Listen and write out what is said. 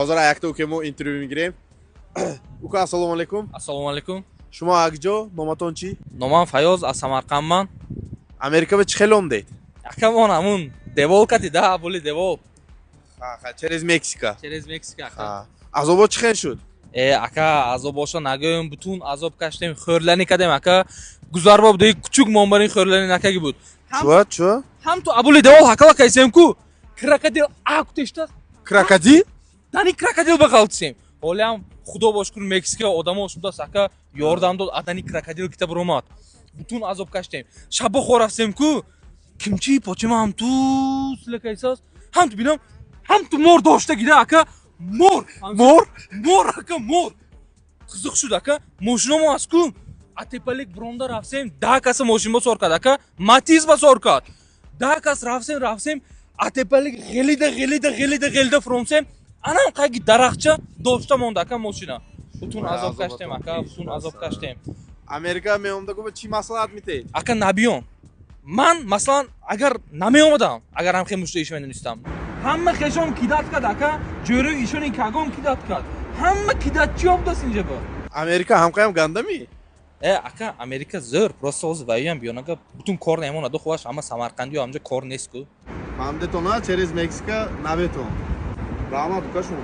Ҳозир якта уке мо интервю мегирем. Ука, ассалому алайкум. Ассалому алайкум. Шумо акҷо, номатон чӣ? Номам Фаёз, аз Самарқандман. Америка ба чӣ хел омдед? Акамон ҳамун девол кати да, були девол. Через Мексика? Через Мексика, ака. Азобо чӣ хел шуд? Э, ака, азобоша нагӯем, бутун азоб каштем, хӯрлани кадем, ака. Гузарбоб деги кучук момбарин хӯрлани накаги буд. Чуа, чуа? Ҳам ту абули девол ҳакала кайсем ку, крокодил а кутешта. Крокодил? Дани крокодил ба ғалтисем. Ҳолиам, худо бо шукр, Мексика одамо шудас, ака, ёрдам дод, адани крокодил кита буромад. Бутун азоб каштем. Шабо хо рафтем ку, кимчи почема ҳам ту силекайсас, ҳам ту бинам, ҳам ту мор дошта гида, ака, мор. Мор? Мор, ака, мор. Қизиқ шуд, ака, мошиномо аз ку атепалик буромда рафтем, 10 каса мошин ба сор кард, ака, Матиз ба сор кард. 10 кас рафтем, рафтем, атепалик ғелида, ғелида, ғелида, ғелида фуромсем, анам қайги дарахча дошта монда, ака, мошина. Бутун азоб каштем, ака, бутун азоб каштем. Америка меомда губа чӣ маслиҳат метаҳед? Ака, набиён. Ман, масалан, агар намеомадам, агар ҳам хел мушта иш медонистам, ҳама хешон кидать кард, ака, ҷӯрӯи ишони кагон кидать кард, ҳама кидатчиё будааст инҷа ба. Америка ҳамқаям гандами? Э, ака, Америка зӯр, просто ҳозир ваиам биёнага, бутун кор намонаду хуваш, ҳама самарқандиё ҳамҷа кор нест ку. Фаҳмидетона, через Мексика наветон. Раҳмат, ука, шумо.